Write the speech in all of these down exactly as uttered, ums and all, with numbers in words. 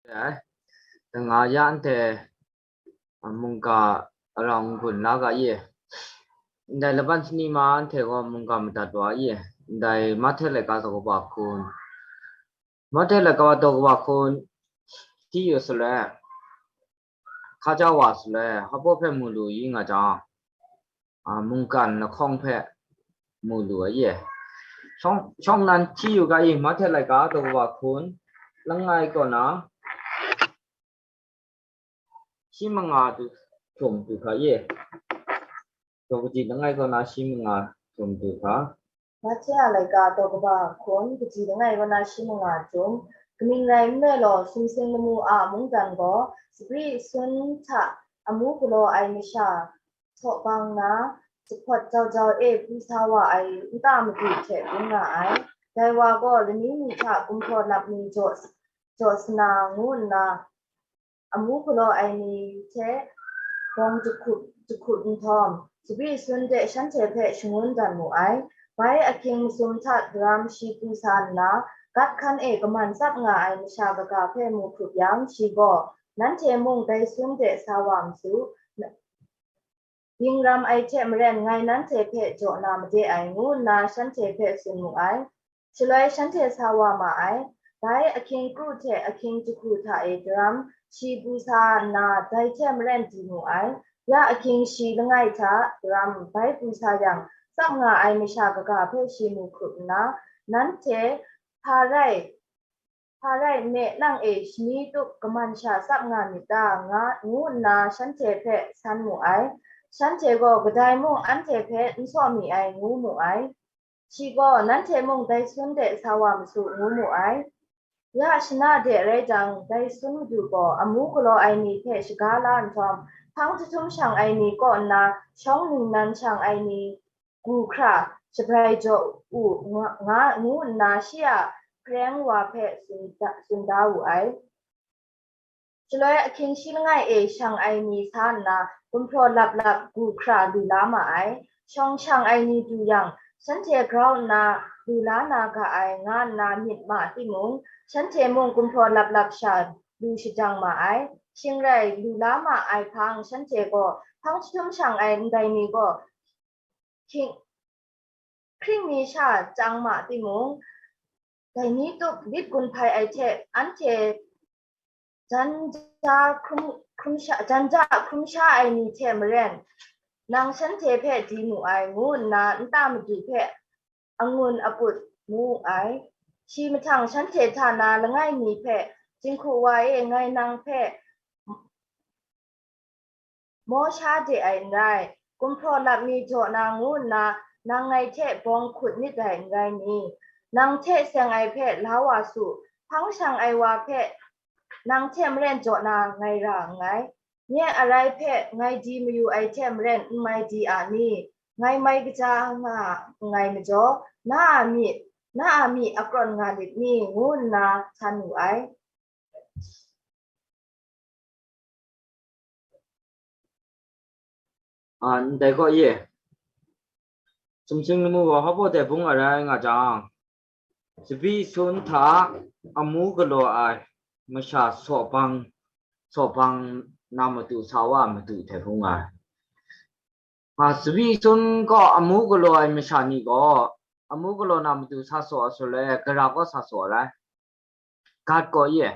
Ai, danga ya anhte, a, mungga arau n-gun la ga i? Ndai laban shani ma anhte gaw mungga madat wa i? Ndai Mahte laika daw kaba hkun, Mahte laika daw kaba hkun, hti yu saloi, hkaja wa saloi, hpaw hpe mu lu i nga jang, a, mungkan lahkawng hpe mu lu ai e. Shawng, shawng nnan hti yu ga i? Mahte laika daw kaba hkun, langai kaw na shi manga tu, htum du hkra i? Daw kaji langai kaw na shi manga htum du hkra. Mahte a laika daw kaba hkun, kaji langai kaw na shi manga htum. Kaning rai nme law, sumsing lamu a mungdan gaw, tsabyi sun hta amu galaw ai masha htaw bang na, jahpawt jau jau e pru sa wa ai nta madu hte bung nga ai. Dai wa gaw lani mi hta gumhpraw lap mi jaw, jaw sana ngu nna, amu galaw ai ni hte bawng jahkup jahkup nhtawm, tsabyi sun de shanhte hpe shangun dan mu ai. Bai ahkying masum hta daram shi pru sa nna, gat hkan e kaman tsap nga ai masha kaga hpe mu hkrup yang, shi gaw, "Nanhte mung dai sun de sa wa ma su, gingram ai hte maren ngai nanhte hpe jaw na made ai," ngu nna shanhte hpe tsun mu ai. Shaloi shanhte sa wa ma ai. Bai ahkying kru hte ahkying jahku hta e daram shi pru sa nna, dai hte maren di mu ai. Ya ahkying shi langai hta daram bai pru sa yang, tsap nga ai masha kaga hpe shi mu hkrup nna, "Nanhte hpa rai, hpa rai nme nang e shani tup kaman sha tsap nga myit ta?" nga, ngu nna shanhte hpe san mu ai. Shanhte gaw, "Kadai mung anhte hpe n saw mi ai," ngu mu ai. Shi gaw, "Nanhte mung dai sun de sa wa ma su," ngu mu ai. Ya shana de rai jang, dai sun madu gaw amu galaw ai ni hpe shaga la nhtawm, hpang jahtum shang ai ni kaw nna shawng ningnan shang ai ni gu hkra shabrai jaw u nga, nga ngu nna shi a hpareng wa hpe tsun da, tsun da wu ai. Shaloi ahkying shi langai e shang ai ni sa nna, gumhpraw lap lap gu hkra lu la ma ai. Shawng shang ai ni du yang, shanhte grau nna lu la na ga ai, nga nna myit ma timung, shanhte mung gumhpraw lap lap sha lu shajang ma ai. Shing rai, lu la ma ai hpang, shanhte gaw hpang jahtum shang ai ndai ni gaw hkying, hkying mi sha chyang ma timung, dai ni tup lit gun hpai ai hte anhte jan ja hkrum, hkrum sha, jan ja hkrum sha ai ni hte maren, "Nang shanhte hpe di mu ai," ngu nna nta madu hpe angun aput mu ai. Shi mahtang shanhte hta na langai mi hpe, "Jinghku wa e, ngai nang hpe maw sha de ai n rai, gumhpraw lap mi jaw na ngu nna nang ngai hte bawng hkut myit dai n rai ni? Nang hte seng ai hpe la wa su, hpang shang ai wa hpe nang hte maren jaw na ngai ra nngai. Nye arai hpe ngai di mayu ai hte maren n mai di a ni? Ngai mai kaja nga nngai majaw, na a myi, na a myi akrawn nga lit ni?" ngu nna htan wu ai. A, ndai gaw ye, sumsing lamu gaw hpaw de bung arai nga jang, tsabyi sun hta amu galaw ai masha sawbang, sawbang na matu sa wa matu hte hpung ai. A, tsabyi sun gaw amu galaw ai masha ni gaw, amu galaw na matu sa saw ai shaloi, gara gaw sa saw ai. Gat gaw ye,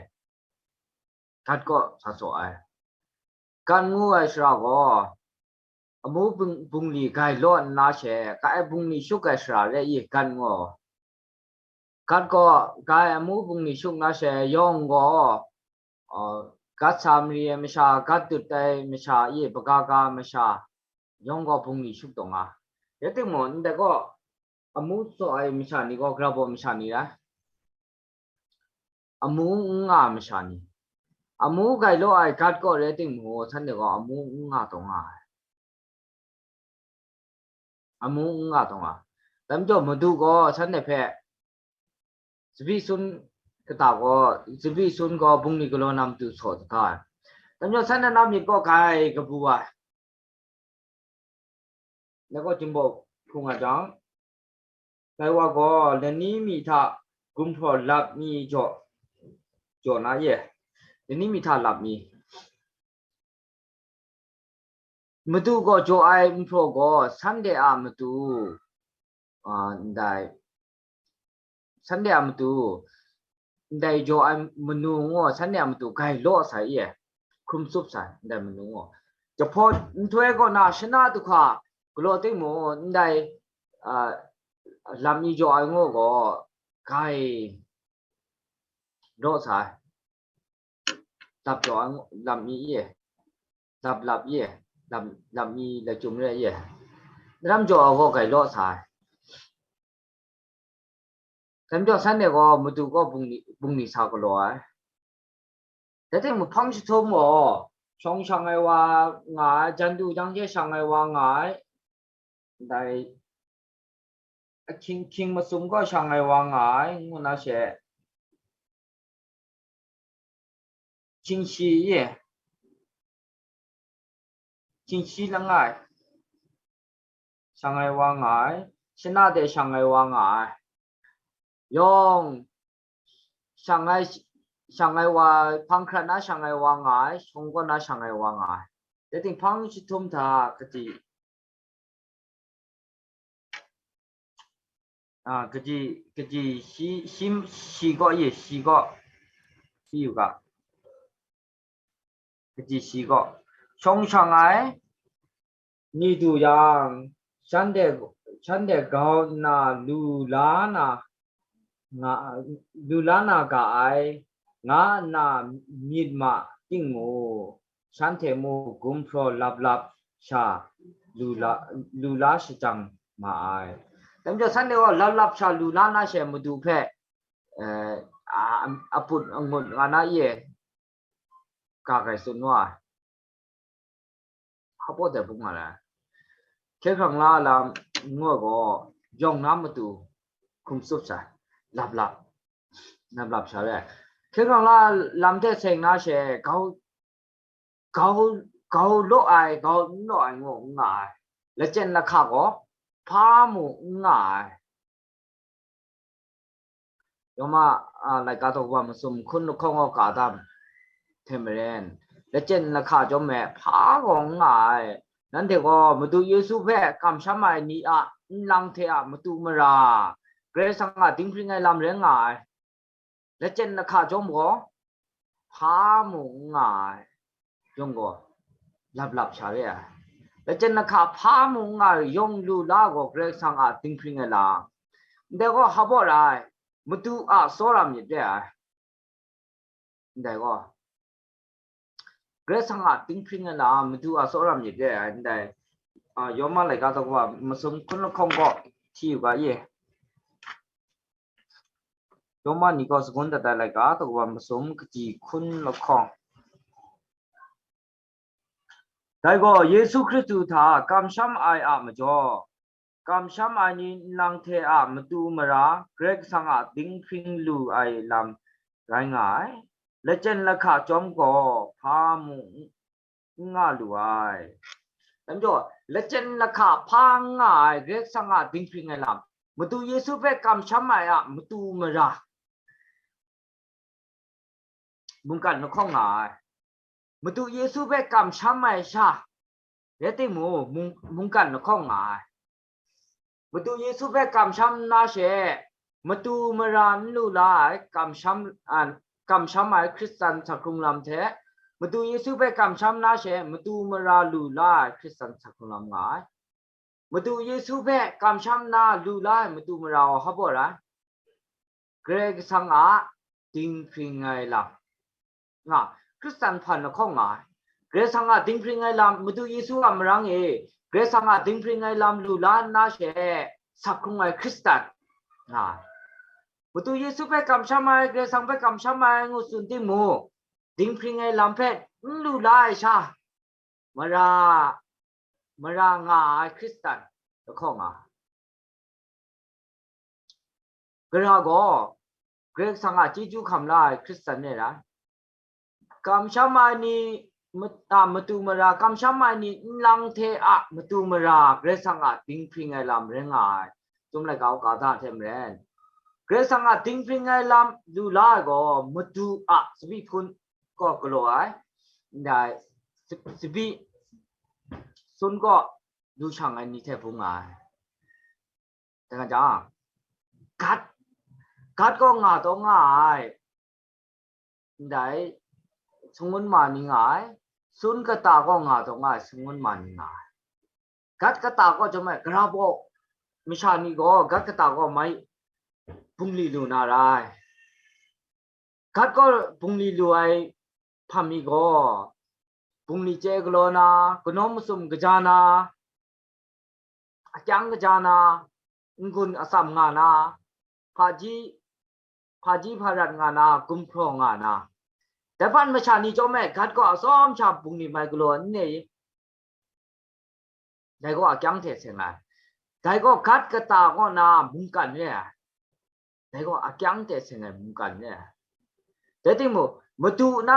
Gat gaw sa saw ai. Gat ngu ai sara gaw, amu bung-, bungli gai law nna she, gai bungli shuk ai sara re i, Gat ngu. Gat gaw gai amu bungli shuk na she, yawng gaw, a, Gat sa mari ai masha, Gat dut ai masha, i, bagaga masha, yawng gaw bungli shuk taw nga. Rai timung, ndai gaw, amu tsaw ai masha ni gaw, gara baw masha ni rai? Amu n nga masha ni? Amu gai law ai Gat kaw rai timung, shanhte gaw amu n nga taw nga ai. Amu n nga taw nga. Dai majaw, madu gaw shanhte hpe, tsabyi sun kata gaw, tsabyi sun gaw bungli galaw na matu saw saga ai. Dai majaw, shanhte na myit kaw gai kabu ai. Dai gaw Jinghpaw hpung a jang, dai wa gaw lani mi hta gumhpraw lap mi jaw, jaw na ye, Dai ni mi hta lap mi? Madu gaw jaw ai nhpraw gaw Sunday a matu, a, ndai, Sunday a matu, ndai jaw ai manu gaw Sunday a matu gai law sai e, hkrum tsup sai, ndai manu gaw. Jahpaw nhtoi kaw na shana du hkra galaw timung, ndai, a, lam mi jaw ai ngu gaw gai law sai. Lap jaw ai ngu, lam mi e, lap lap e, lam, lam mi lai chyum re e. Lam jaw ai gaw gai law sai. Lam jaw san e gaw madu gaw bungli, bungli sa galaw ai. Dai timung hpang jahtum gaw, shawng shang ai wa nga ai, jan du jang she shang ai wa nga ai, ndai ahkying hkying masum gaw shang ai wa nga ai, ngu na she, hkying shi e, hkying shi langai shang ai wa nga ai, shana de shang ai wa nga ai, yawng shang ai, shang ai wa, hpang hkrat na shang ai wa nga ai, shawng kaw na shang ai wa nga ai. Dai ting hpang jahtum hta kaji, a, kaji, kaji shi, shi, shi gaw ye, shi gaw, shi yu ga, kaji shi gaw, shawng shang ai ni du yang, shanhte, shanhte grau nna lu la na, nga, lu la na ga ai, nga nna myit ma timung, shanhte mung gumhpraw lap lap sha lu la, lu la shajang ma ai. Dai majaw, shanhte gaw lap lap sha lu la na she madu hpe, eh, a, aput angut nga na ye, ga gai tsun wa ai. Hpa baw dai bung nga ai. Hkye hkrang la lam ngu ai gaw, yawng na matu hkrum tsup sai, lap lap, lap lap sha re ai. Hkye hkrang la lam hte seng na she, grau, grau, grau law ai, grau n law ai ngu n nga ai. Lachyen lahka gaw hpa mung n nga ai. Roma, a, laika daw kaba masum hkun lahkawng gaw ka dam hte maren, lachyen lahka chyawm me hpa gaw n nga ai. Nanhte gaw Madu Yesu hpe kamsham ai ni a nlang hte a matu mara, Karai Kasang a dinghpring ai lam rai nga ai. Lachyen lahka chyawm gaw hpa mung n nga ai. Yawng gaw lap lap sha re ai. Lachyen lahka hpa mung n nga ai, yawng lu la gaw Karai Kasang a dinghpring ai lam. Ndai gaw hpa baw ra ai, madu a tsawra myit re ai. Ndai gaw, Karai Kasang a dinghpring ai lam, madu a tsawra myit re ai. Ndai, a, Roma laika daw kaba masum hkun lahkawng gaw hti yu ga ye. Roma ni gaw sagun dat ai laika daw kaba masum kaji hkun lahkawng. Dai gaw Yesu Hkristu hta kamsham ai a majaw, kamsham ai ni nlang hte a matu mara Karai Kasang a dinghpring lu ai lam rai nga ai. Lachyen lahka chyawm gaw hpa mung n nga lu ai. Dai majaw, lachyen lahka hpa n nga ai Karai Kasang a dinghpring ai lam, Madu Yesu hpe kamsham ai a matu mara, mungkan lahkawng nga ai. Madu Yesu hpe kamsham ai sha, rai timung, mung, mungkan lahkawng nga ai. Madu Yesu hpe kamsham nna she, matu mara n lu la ai, kamsham, a, kamsham ai Hkristan hta hkrung lam hte, Madu Yesu hpe kamsham nna she, matu mara lu la ai Hkristan hta hkrung lam nga ai. Madu Yesu hpe kamsham nna lu la ai matu mara gaw hpa baw ra ai? Karai Kasang a dinghpring ai lam. Nga, Hkristan hpan lahkawng nga ai. Karai Kasang a dinghpring ai lam, Madu Yesu a marang e, Karai Kasang a dinghpring ai lam lu la nna she, hta hkrung ai Hkristan nga ai. Madu Yesu hpe kamsham ai, Karai Kasang hpe kamsham ai ngu tsun timung, dinghpring ai lam hpe n lu la ai sha, mara, mara nga ai Hkristan lahkawng nga ai. Gara gaw Karai Kasang a chyeju hkam la ai Hkristan re ai. Kamsham ai ni mat-, a, matu mara, kamsham ai ni nlang hte a matu mara Karai Kasang a dinghpring ai lam rai nga ai. Chyum laika u ga da hte maren, Karai Kasang a dinghpring ai lam lu la ai gaw matu a tsabyi hpun, kaw galaw ai, ndai tsabi sun kaw lu shang ai ni hte bung ai. Dai nga jang, gat, gat kaw nga taw nga ai, ndai shangun ma ni nga ai, sun kata kaw nga taw nga ai, shangun ma ni nga ai. Gat kata kaw chyawm ai, gara baw masha ni gaw gat kata kaw mai bungli lu na ra ai. Gat kaw bungli lu ai hpam mi gaw, bungli chye galaw na, kanawn masum kaja na, akyang kaja na, n-gun atsam nga na, hpaji, hpaji hparat nga na, gumhpraw nga na. Dai hpan masha ni chyawm e, gat kaw atsawm sha bungli mai galaw n ne i? Dai gaw akyang hte seng ai. Dai gaw gat kata kaw na mungkan re ai. Dai gaw akyang hte seng ai mungkan re ai. Dai timung, madu na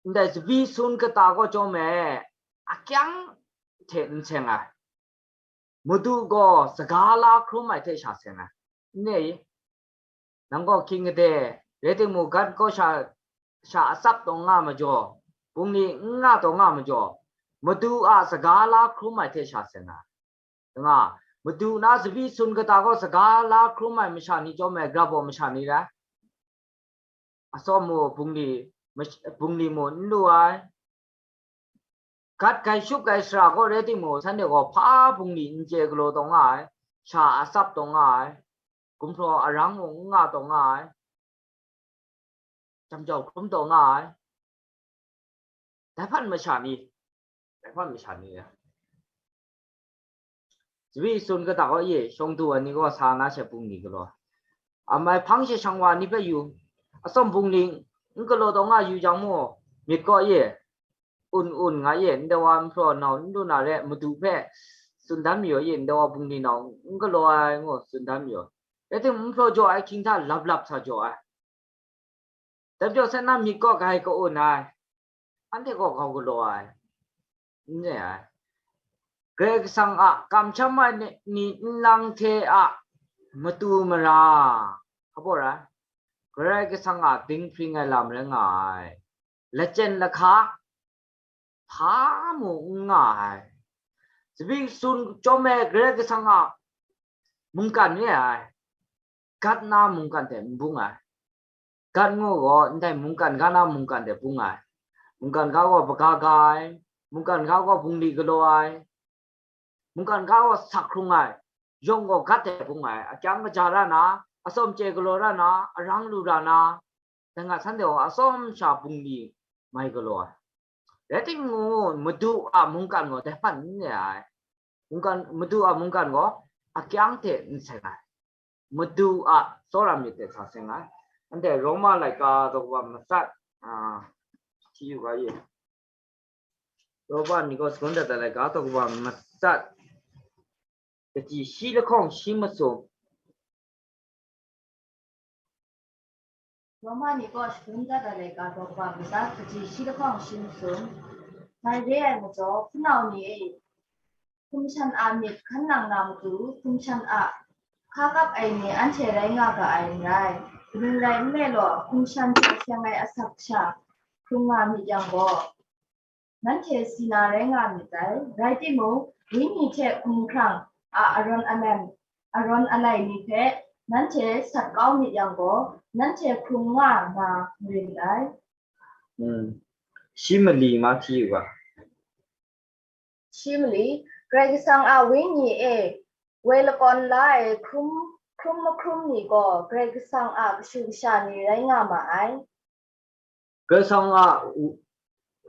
ndai tsabi sun kata kaw chyawm e, akyang hte n seng ai. Madu gaw saga la hkrum ai hte sha seng ai. N ne i? Nang gaw hkying gade, rai timung, gat kaw sha, sha atsap taw nga majaw, bungli n nga taw nga majaw, madu a saga la hkrum ai hte sha seng ai. Nga, madu na tsabi sun kata gaw saga la hkrum ai masha ni chyawm e, gara baw masha ni rai. Atsawm mu, bungli, mash-, bungli mu n lu ai. Gat gai shup gai sara gaw rai timung, shanhte gaw hpa bungli n chye galaw taw nga ai, sha atsap taw nga ai, gumhpraw arang mung n nga taw nga ai, jam jau hkrum taw nga ai. Dai hpan masha ni, dai hpan masha ni, tsabi sun kata gaw ye, shawng du ai ni gaw sa na she bungli galaw. Amai hpang she shang wa ni hpe yu, atsawm bungli n galaw taw nga yu jang mu, myit kaw ye, un un nga ye, ndai wa npraw nau n lu na re, madu hpe tsun dan mayu ye, ndai wa bungli nau n galaw ai ngu tsun dan mayu. Rai timung, npraw jaw ai hkying hta lap lap sa jaw ai. Dai majaw, sat na myit kaw grai ka-un ai, anhte gaw grau galaw ai, n re ai. Karai Kasang a kamsham ai ni, ni nlang hte a matu mara, hpa baw rai, Karai Kasang a dinghpring ai lam rai nga ai. Lachyen lahka hpa mung n nga ai. Tsabi sun chyawm e, Karai Kasang a mungkan re ai. Gat na mungkan hte n bung ai. Gat ngu gaw, ndai mungkan ga na mungkan hte bung ai. Mungkan ga gaw baga ga ai, mungkan ga gaw bungli galaw ai, mungkan ga gaw sak hkrung ai, yawng gaw gat hte bung ai, akyang kaja ra na, atsawm chye galaw ra na, arang lu ra na, dai nga, shanhte gaw atsawm sha bungli mai galaw ai. Rai timung, madu a mungkan gaw dai hpan n re ai. Mungkan, madu a mungkan gaw akyang hte n seng ai. Madu a tsawra myit hte sa seng ai. Anhte Roma laika daw kaba matsat, a, hti yu ga ye. Roma ni gaw sagun dat ai laika daw kaba matsat, kaji shi lahkawng shi masum. Roma ni gaw sagun dat ai laika daw kaba matsat, kaji shi lahkawng shi masum. Ngai re ai majaw, hpunau ni e, hkum shan a myit hkan nang na matu, hkum shan a hka kap ai ni anhte rai nga ga ai n rai. Kaning rai nme law, hkum shan hte seng ai asak sha hkrung nga myit yang gaw, nanhte si na rai nga myit dai. Rai timung, Wenyi hte hkumhkrang a arawn alan, arawn alai ni hpe nanhte sat kau myit yang gaw, nanhte hkrung nga na marin dai. Hmm. Shi mali ma hti u ga. Shi mali, Karai Kasang a Wenyi e woi lakawn la ai hkrum, hkrum mahkrum ni gaw Karai Kasang a kashu kasha ni rai nga ma ai. Karai Kasang a,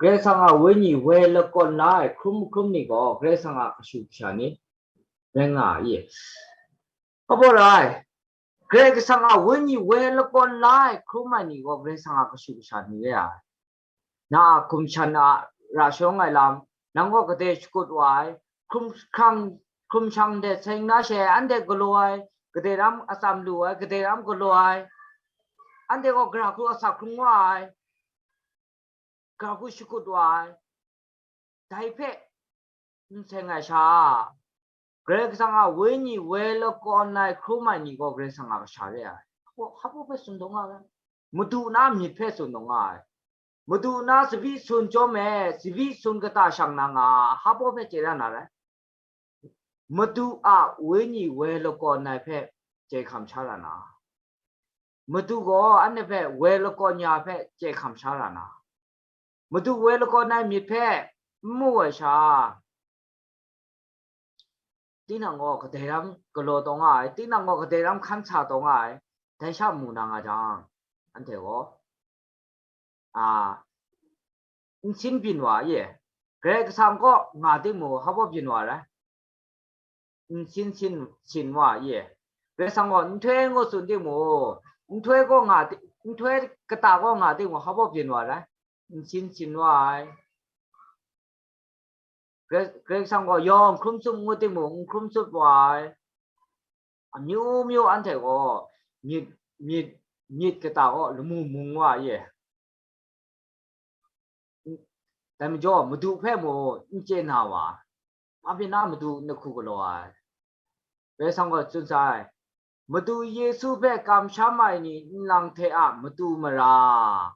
Karai Kasang a Wenyi woi lakawn la ai hkrum mahkrum ni gaw Karai Kasang a kashu kasha ni rai nga ai. Hpa baw rai, Karai Kasang a Wenyi woi lakawn la ai hkrum ai ni gaw Karai Kasang a kashu kasha ni re ai. Na a hkum shan a ra sharawng ai lam, nang gaw gade shakut wa ai, hkrum hkrang, hkrum shang de seng na she anhte galaw ai, gade ram atsam lu ai, gade ram galaw ai, anhte gaw gara hku asak hkrung wa ai, gara hku shakut wa ai, dai hpe n seng ai sha, Karai Kasang a Wenyi woi lakawn ai hkrum ai ni gaw Karai Kasang a kasha re ai. Hpa baw, hpa baw hpe tsun taw nga ai. Madu na myit hpe tsun taw nga ai. Madu na tsabyi sun chyawm e, tsabyi sun kata shang na nga, hpa baw hpe chye ra na rai? Madu a wenyi woi lakawn ai hpe chye hkam sha ra na. Madu gaw anhte hpe woi lakawn ya hpe chye hkam sha ra na. Madu woi lakawn ai myit hpe n mu ai sha, tinang gaw kadai ram galaw taw nga ai, tinang gaw kadai ram hkan sa taw nga ai, dai sha mu na nga jang, anhte gaw, a, n sin byin wa ye. Karai Kasang kaw nga timung, hpa baw byin wa rai? N sin sin, sin wa ye. Karai Kasang gaw nhtoi ngu tsun timung, nhtoi kaw nga ti-, nhtoi kata kaw nga timung, hpa baw byin wa rai? N sin sin wa ai. Karai, Karai Kasang gaw yawng hkrum tsup ngu timung, n hkrum tsup wa ai. Amyu myu anhte gaw myit, myit, myit kata gaw lamu mung wa ye. Dai majaw, Madu hpe mung n chye na wa, ma pyi na Madu n hku galaw ai? Karai Kasang gaw tsun sai, Madu Yesu hpe kamsham ai ni nlang hte a matu mara,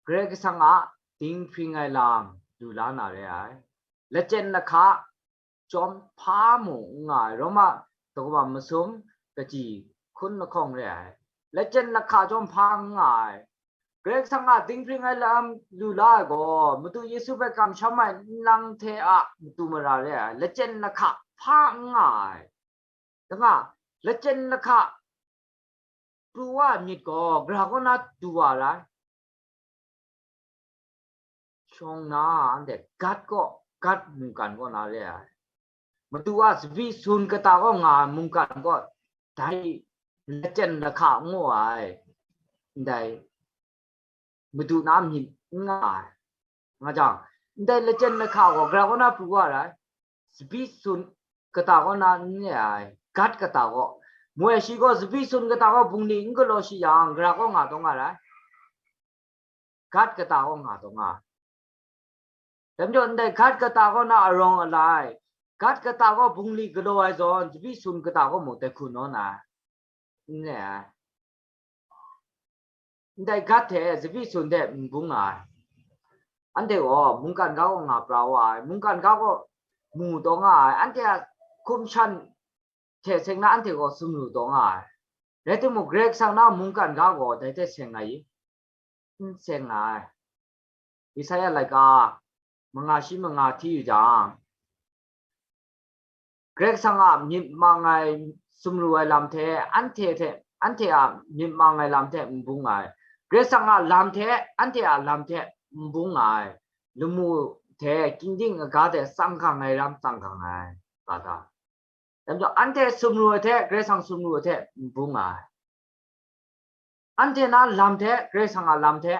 Karai Kasang a dinghpring ai lam lu la na re ai. Lachyen lahka chyawm hpa mung n nga ai, Roma daw masum kaji hkun lahkawng re ai. Lachyen lahka chyawm hpa n nga ai. Karai Kasang a dinghpring ai lam lu la ai gaw, Madu Yesu hpe kamsham ai nlang hte a matu mara re ai, lachyen lahka hpa n nga ai. Danga, lachyen lahka pru wa myit gaw, gara kaw na du wa rai. Shawng na, anhte Gad kaw, Gad mungkan kaw na re ai. Madu a tsabyi sun kata kaw nga ai mungkan kaw, dai lachyen lahka ngu ai. Ndai Madu na myit n nga ai. Nga jang, ndai lachyen lahka gaw gara kaw na pru wa rai? Tsabyi sun kata kaw na n re ai, Gad kata kaw. Moi shi gaw tsabyi sun kata kaw bungli n galaw shi yang, gara kaw nga taw nga rai? Gad kata kaw nga taw nga ai. Dai majaw, ndai Gad kata kaw na arawng alai, Gad kata kaw bungli galaw ai zawn, tsabyi sun kata kaw mung dai hku naw na ai. N re ai. Ndai Gad hte tsabyi sun hte n bung ai. Anhte gaw mungkan ga kaw nga pra wa ai, mungkan ga kaw mu taw nga ai, anhte a hkum shan hte seng na anhte gaw sumru taw nga ai. Rai timung, Karai Kasang na mungkan ga gaw dai hte seng nga i? N seng nga ai. Isaya laika manga shi manga hti yu jang, Karai Kasang a myit mang ai sumru ai lam hte, anhte hte, anhte a myit mang ai lam hte n bung ai. Karai Kasang a lam hte, anhte a lam hte n bung ai. Lamu hte, kingding aga hte tsang gang ai ram tsang gang ai, ga ta. Dai majaw, anhte sumru ai hte, Karai Kasang sumru ai hte n bung ai. Anhte na lam hte, Karai Kasang a lam hte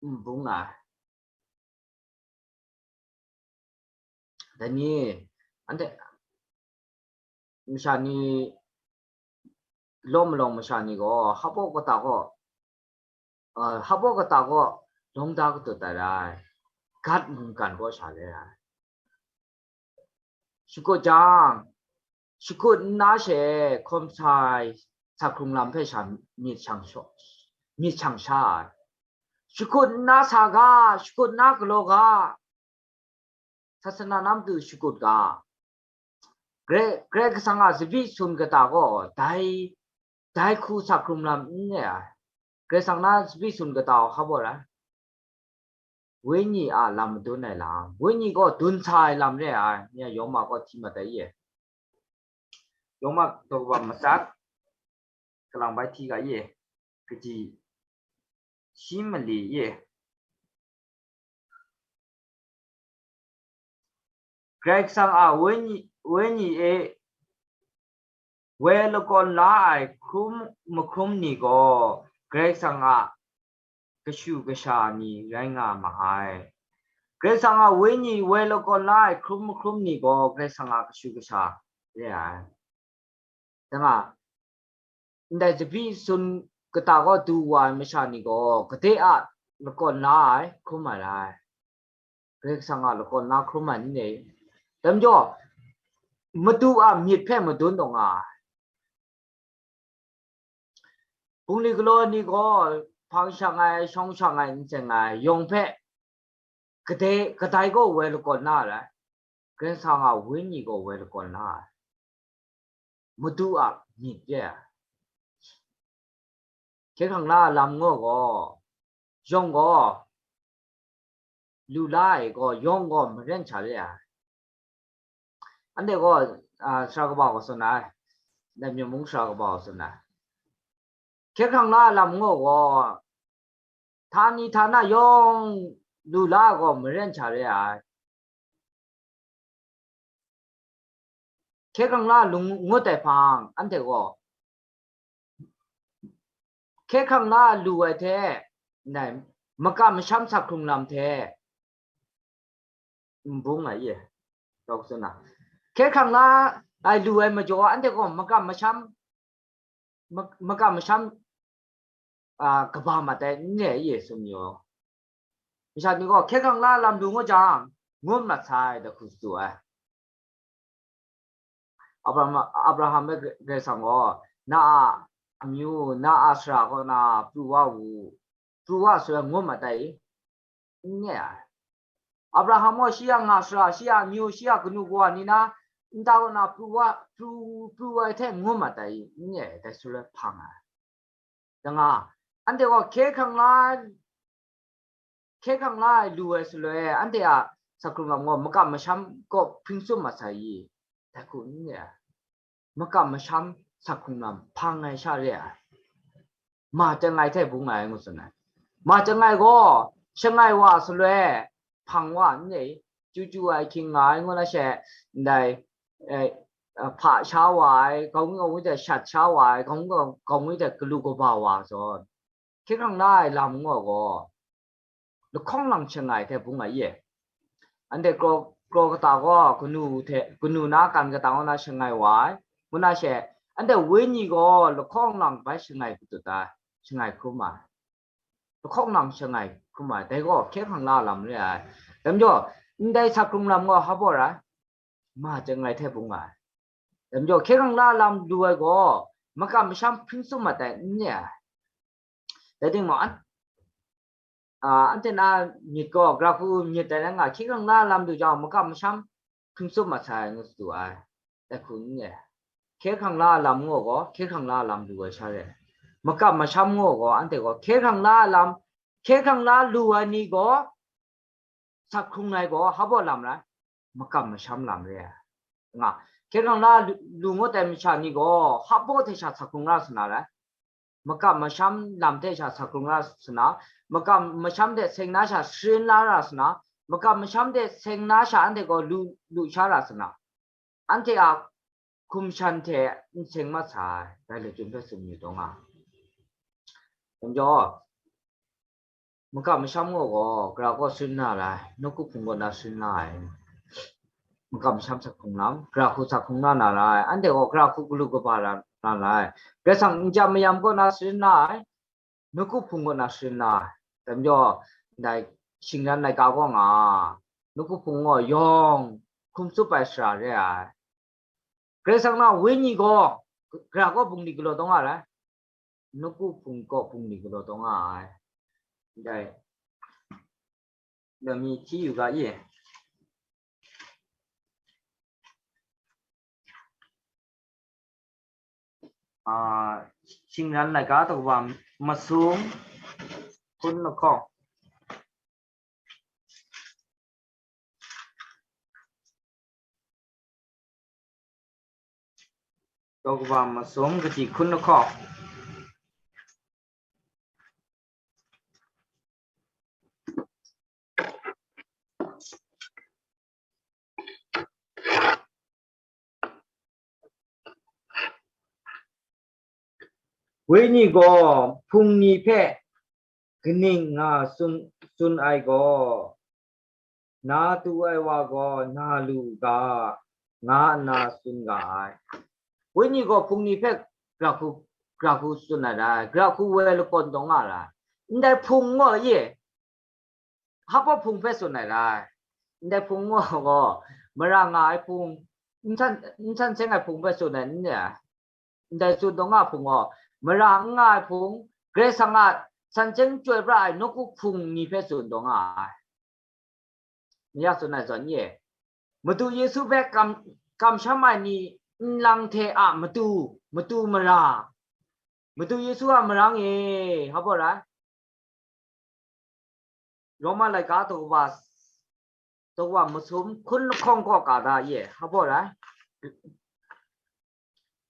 n bung ai. Dai ni, anhte masha ni, law malawng masha ni gaw, hpa baw kata gaw, ah, hpa baw kata gaw lawng da katut ai rai, Gad mungkan kaw sha le ai. Shakut jang, shakut nna she hkawm sai, sa hkrung lam hpe sha myit shang shaw, myit shang sha ai. Shakut nna sa ga, shakut nna galaw ga, sasana na matu shakut ga. Karai, Karai Kasang a tsabyi sun kata gaw dai, dai hku sa hkrum lam n re ai. Karai Kasang na tsabyi sun kata gaw hpa baw rai? Wenyi a lam madun ai lam, wenyi gaw dun sa ai lam re ai, nya Yawma gaw hti mat ai ye. Yawma daw kaba matsat, kalang bai hti ga ye, kaji shi mali ye. Karai Kasang a wenyi, wenyi e woi lakawn la ai hkrum mahkrum ni gaw Karai Kasang a kashu kasha ni rai nga ma ai. Karai Kasang a wenyi woi lakawn la ai hkrum mahkrum ni gaw Karai Kasang a kashu kasha re ai. Dang a, ndai tsabyi sun kata gaw du wa ai masha ni gaw, gade a lakawn la ai hkrum ai rai. Karai Kasang a lakawn la hkrum ai n re. Dai majaw, Madu a myit hpe madun taw nga ai. Bungli galaw ai ni gaw, hpang shang ai, shawng shang ai, n seng ai, yawng hpe kadai, kadai gaw woi lakawn na ai, Karai Kasang a Wenyi gaw woi lakawn na ai, Madu a myit re ai. Hkye hkrang la ai lam ngu gaw, yawng gaw, lu la ai gaw, yawng gaw maren sha re ai. Anhte gaw, a, sara kaba gaw tsun ai, dai myu mung sara kaba gaw tsun ai. Hkye hkrang la ai lam ngu gaw, htani htana yawng lu la ai gaw maren sha re ai. Hkye hkrang la lu ngut ai hpang, anhte gaw hkye hkrang la lu ai hte, nai, makam masham sak hkrung lam hte, n bung ai ye, tawk tsun na. Hkye hkrang la ai lu ai majaw, anhte gaw makam masham, mak-, makam masham, a, kaba mat ai, n re ai ye, tsun mayu. Masha ni gaw hkye hkrang la lam lu ngut jang, ngut mat sai, da hku tsu ai. Abraham, Abraham hpe Karai Kasang gaw, na a amyu, na a sara kaw na pru wa u, pru wa shaloi ngut mat ai i? N re ai. Abraham gaw shi a nga sara, shi a amyu, shi a kanu kawa ni na, nta kaw na pru wa, pru, pru ai hte ngut mat ai i? N re ai, dai shaloi hpang ai. Danga, anhte gaw hkye hkrang la, hkye hkrang la ai lu ai shaloi, anhte a sak hkrung lam gaw makam masham kaw hpring tsun mat sai i? Dai hku n re ai. Makam masham sak hkrung lam hpang ai sha re ai. Ma chyangai hte bung ai ngu tsun ai. Ma chyangai gaw, shangai wa shaloi, hpang wa n re, chyu chyu ai, hkying nga ai, ngu na she, ndai, eh, hpa sha wa ai, gaung gaung hte shat sha wa ai, gaung gaung hte galu kaba wa zawn, hkye hkrang la ai lam ngu gaw, lahkawng lang shangai hte bung ai ye. Anhte kraw, kraw kata gaw kanu hte, kanu na kan kata gaw na shangai wa ai, ngu na she, anhte wenyi gaw lahkawng lang bai shangai patut ai, shangai hkrum ai. Lahkawng lang shangai hkrum ai, dai gaw hkye hkrang la lam re ai. Dai majaw, ndai sak hkrung lam gaw hpa baw rai? Ma chyangai hte bung ai. Dai majaw, hkye hkrang la lam lu ai gaw, makam masham hpring tsun mat ai, n re ai. Dai timung, an-, a, anhte na myit gaw, gara hku myit dai na nga, hkye hkrang la lam lu jang, makam masham hpring tsun mat sai, ngu tsu ai. Dai hku n re ai. Hkye hkrang la lam ngu gaw, hkye hkrang la lam lu ai sha re ai. Makam masham ngu gaw, anhte gaw hkye hkrang la lam, hkye hkrang la lu ai ni gaw, sak hkrung ai gaw hpa baw lam rai? Makam masham lam re ai. Nga, hkye hkrang la lu, lu ngut ai masha ni gaw hpa baw hte sha sak hkrung la sa na rai? Makam masham lam hte sha sak hkrung la sa na, makam masham hte seng na sha sharin la ra sa na, makam masham hte seng na sha anhte gaw lu, lu sha ra sa na, anhte a hkum shan hte n seng mat sai, dai lachyum hpe tsun yu taw nga. Dai majaw, makam masham gaw, gaw, gara gaw sharin na rai, nawku hpung kaw na sharin na ai. Makam masham sak hkrung lam, gara hku sak hkrung na na rai, anhte gaw gara hku galu kaba ra na rai. Karai Kasang n jam mayam kaw na sharin na ai, nawku hpung kaw na sharin na ai. Dai majaw, ndai shingran laika gaw nga, nawku hpung gaw yawng hkrum tsup ai sara re ai. Karai Kasang na wenyi gaw, gara gaw bungli galaw taw nga rai? Nawku hpung kaw bungli galaw taw nga ai. Ndai, nang mi hti yu ga i? A, shingran laika daw kaba masum hkun lahkawng. Daw kaba masum kaji hkun lahkawng. Wenyi gaw hpung ni hpe kaning nga tsun, tsun ai gaw, na tu ai wa gaw na lu u ga, nga nna tsun ga ai. Wenyi gaw hpung ni hpe gara hku, gara hku tsun ai rai, gara hku woi lakawn taw nga ai rai. Ndai hpung gaw ye, hpa baw hpung hpe tsun ai rai. Ndai hpung gaw, mara nga ai hpung, n san, n san seng ai hpung hpe tsun ai n re ai. Ndai tsun taw nga hpung gaw, mara n nga ai hpung, Karai Kasang a san chyeng chyoi pra ai nawku hpung ni hpe tsun taw nga ai. Ni ya tsun ai zawn ye, Madu Yesu hpe kam, kamsham ai ni nlang hte a matu, matu mara, Madu Yesu a marang e, hpa baw rai? Roma laika daw wa, daw wa masum hkun lahkawng kaw ka da ye, hpa baw rai?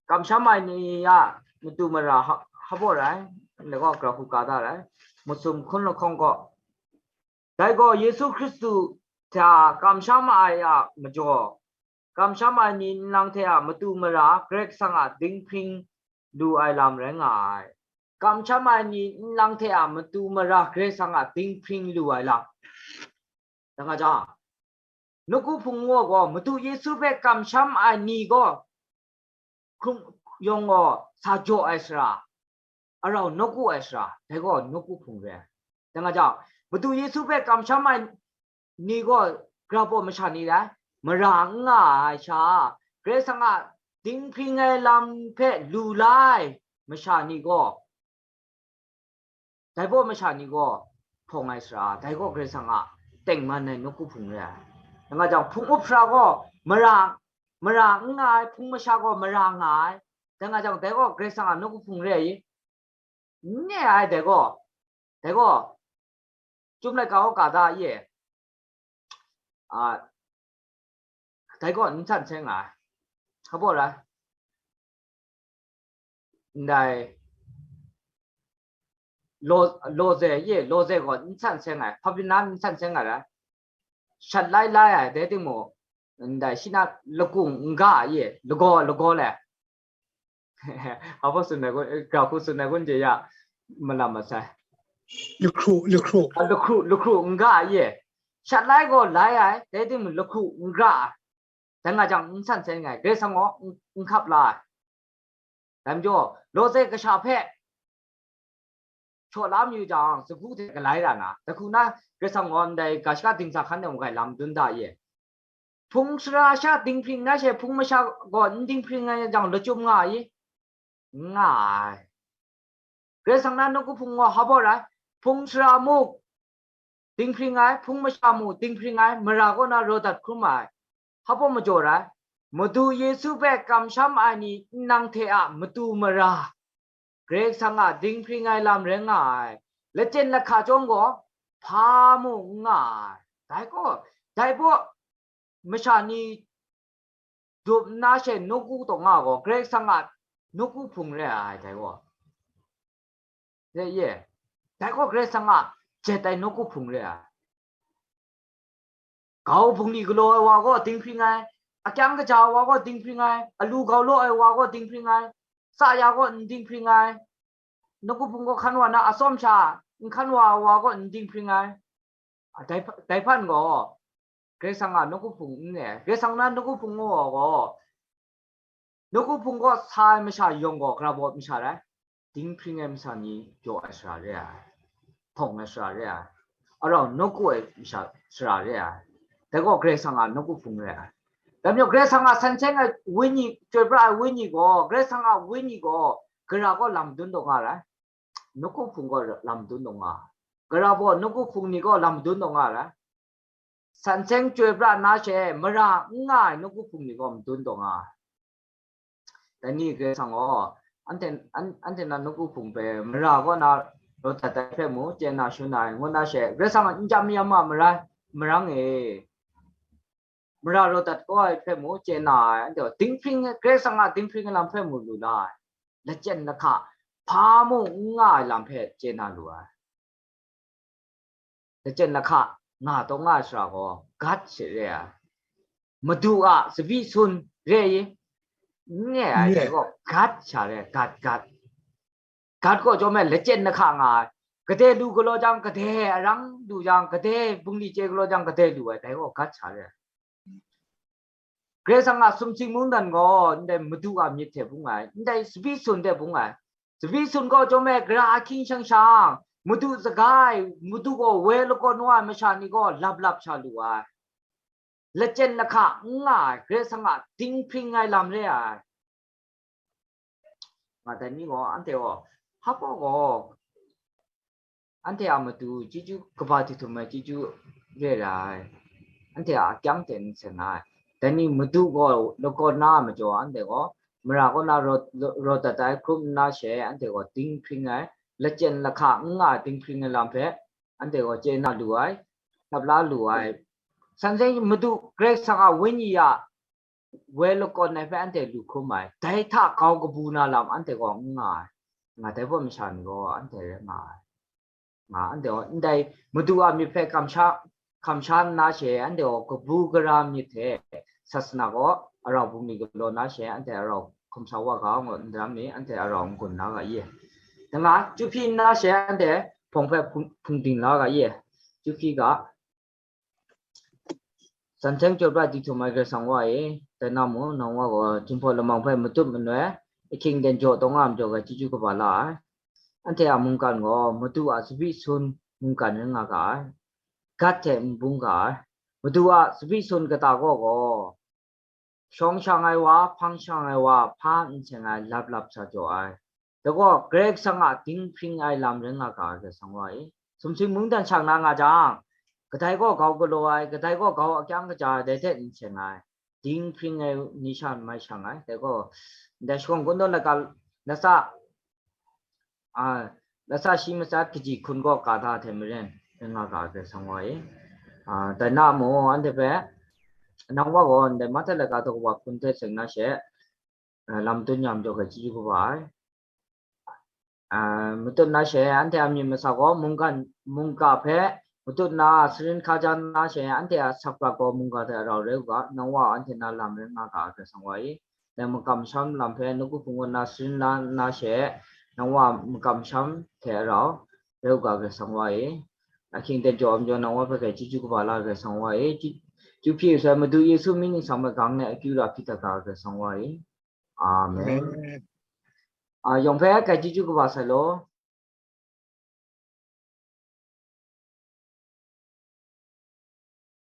Kamsham ai ni a matu mara hpa, hpa baw rai? Ndai gaw grahku ka da rai? Masum hkun lahkawng kaw. Dai gaw Yesu Hkristu hta kamsham ai a majaw, kamsham ai ni nlang hte a matu mara Karai Kasang a dinghpring lu ai lam rai nga ai. Kamsham ai ni nlang hte a matu mara Karai Kasang a dinghpring lu ai lam. Dai nga jang, nawku hpung ngu gaw, Madu Yesu hpe kamsham ai ni gaw, hkrung yawng gaw sa jaw ai sara, arau nawku ai sara, dai gaw nawku hpung re ai. Dai nga jang, Madu Yesu hpe kamsham ai ni gaw, grau masha ni rai, mara n nga ai sha, Karai Kasang a dinghpring ai lam hpe lu la ai masha ni gaw, dai baw masha ni gaw hpawng ai sara, dai gaw Karai Kasang a tengman ai nawku hpung re ai. Dai nga jang, hpung up sara gaw mara, mara n nga ai, hpung masha gaw mara nga ai. Dai nga jang, dai gaw Karai Kasang a nawku hpung re ai. N re ai, dai gaw, dai gaw, Chyum laika kaw ka da ye. A, dai gaw n san seng ai. Hpa baw rai? Ndai, lo, lo ze ye, lo ze gaw n san seng ai. Hpa pyi na n san seng ai rai? Shat lai lai ai, dai timung, ndai shi na lakung n ga ye, lagaw, lagaw le. Hpa baw tsun ai kun, grahku tsun ai kun je ya, malam masai. Lahkru, lahkru. A, lahkru, lahkru n ga ye. Shat lai gaw lai ai, dai timung lahkru n ga ai. Dai nga jang n san seng ai, Karai Kasang gaw n, n hkap la ai. Dai majaw, lawze kasha hpe shaw la mayu jang, sagu hte galai ra na, dai hku na, Karai Kasang gaw ndai ga shaka dingsa hkan de mung gai lam dun da ye. Hpung sara sha dinghpring na she, hpung masha gaw n dinghpring ai jang, lachyum nga i? N nga ai. Karai Kasang na nawku hpung gaw hpa baw rai? Hpung sara muk dinghpring ai, hpung masha muk dinghpring ai, mara kaw na raw dat hkrum ai. Hpa baw majaw rai? Madu Yesu hpe kamsham ai ni nlang hte a matu mara, Karai Kasang a dinghpring ai lam rai nga ai. Lachyen lahka chyawm gaw hpa mung n nga ai. Dai gaw, dai baw masha ni dup nna she nawku taw nga gaw, Karai Kasang a nawku hpung re ai, dai gaw. Re ye, dai gaw Karai Kasang a jet ai nawku hpung re ai. Gau bungli galaw ai wa gaw dinghpring ai, akyang kaja ai wa gaw dinghpring ai, alu gau law ai wa gaw dinghpring ai, sa ya gaw n dinghpring ai, nawku hpung gaw hkan wa na atsawm sha n hkan wa ai wa gaw n dinghpring ai. A, dai hpa-, dai hpan gaw, Karai Kasang a nawku hpung n re ai. Karai Kasang na nawku hpung ngu ai gaw, nawku hpung gaw sa ai masha yawng gaw, grau masha rai, dinghpring ai masha ni jaw ai sara re ai, hpawng ai sara re ai, arau nawku ai masha sara re ai. Dai gaw Karai Kasang a nawku hpung re ai. Dai majaw Karai Kasang a san seng ai Wenyi, chyoi pra ai Wenyi gaw, Karai Kasang a Wenyi gaw, gara gaw lam dun taw nga rai. Nawku hpung gaw lam dun taw nga. Gara gaw nawku hpung ni gaw lam dun taw nga rai. San seng chyoi pra na she, mara n nga ai nawku hpung ni gaw madun taw nga ai. Dai ni Karai Kasang gaw, anhte, an-, anhte na nawku hpung hpe mara kaw na raw dat ai hpe mung chye na shun ai, ngu na she, Karai Kasang n jam yam a mara, marang e, mara raw dat kau ai hpe mung chye na ai, anhte gaw dinghpring, Karai Kasang a dinghpring ai lam hpe mung lu la ai, lachyen lahka hpa mung n nga ai lam hpe chye na lu ai. Lachyen lahka nga taw nga ai sara gaw, gat she re ai. Madu a tsabyi sun re i? N re ai, dai gaw gat sha re ai, gat, gat. Gat gaw chyawm e lachyen lahka nga ai. Gade lu galaw jang, gade arang lu jang, gade bungli chye galaw jang, gade lu ai, dai gaw gat sha re ai. Karai Kasang a sumsing mungdan gaw ndai Madu a myit hte bung ai, ndai tsabyi sun hte bung ai. Tsabyi sun gaw chyawm e gara ahkying shang shang, Madu saga ai, Madu gaw woi lagawn wa ai masha ni gaw lap lap sha lu ai. Lachyen lahka n nga ai, Karai Kasang a dinghpring ai lam re ai. Nga dai ni gaw, anhte gaw, hpa gaw, anhte a matu chyeju kaba hti htum ai chyeju re ra ai. Anhte a akyang hte n seng ai. Dai ni matu gaw lakawn na a majaw, anhte gaw mara kaw na raw, raw dat ai hkrum nna she, anhte gaw dinghpring ai, lachyen lahka n nga ai dinghpring ai lam hpe, anhte gaw chye na lu ai, htap la lu ai. San seng matu Karai Kasang a Wenyi a woi lakawn ai hpe anhte lu hkrum ai. Dai hta grau kabu na lam anhte gaw n nga ai. Nga dai baw masha ni gaw anhte rai nga ai. Nga anhte gaw ndai matu a myit hpe kamsha, kamsha nna she, anhte gaw kabu gara myit hte sasana gaw arau bungli galaw na she, anhte arau hkum sa wa ga ngu n daram ni, anhte arau n gun na ga ye. Danga, chyu hpyi nna she, anhte hpawng hpe hpung, hpung ding la ga ye. Chyu hpyi ga, San seng chyawt pra di htum ai Karai Kasang wa e, dai na mung, nang wa gaw Jinghpaw lamang hpe matut manoi, ahkying ten jaw taw nga majaw ga chyeju kaba la ai. Anhte a mungkan gaw matu a tsabyi sun mungkan rai nga ga ai. Gat hte n bung ga ai. Matu a tsabyi sun kata gaw gaw, shawng shang ai wa, hpang shang ai wa, hpa n seng ai, lap lap sa jaw ai. Dai gaw Karai Kasang a dinghpring ai lam rai nga ga ai Karai Kasang wa e. Sumsing mungdan shang na nga jang, kadai gaw grau galaw ai, kadai gaw grau akyang kaja ai, dai hte n seng ai, dinghpring ai ni sha n mai shang ai. Dai gaw, ndai shakawn kungdawn laika, latsa, a, latsa shi matsat kaji hkun gaw ka da hte maren, rai nga ga ai Karai Kasang wa e. A, dai na mung, anhte hpe, nang wa gaw, ndai mahte laika daw wa hkun hte seng na she, a, lam tun ya majaw ga chyeju kaba ai. A, matut na she, anhte a myit masa gaw mungkan, mungga hpe matut na, sarin hkajan na she, anhte a sakprat gaw mungga hte arau rai u ga, nang wa anhte na lam rai nga ga ai Karai Kasang wa e. Dai makam masham lam hpe nawku hpung gaw na sarin la nna she, nang wa makam masham hte arau rai u ga Karai Kasang wa e. Ahkying ten jaw ai majaw nang wa hpe hkai chyeju kaba la ai Karai Kasang wa e. Chyu, chyu hpyi sai Madu Yesu mying ningsang hpe gang ngai akyu ra hpyi dat ga ai Karai Kasang wa e. Amen. Amen. A, yawng hpe hkai chyeju kaba sai law.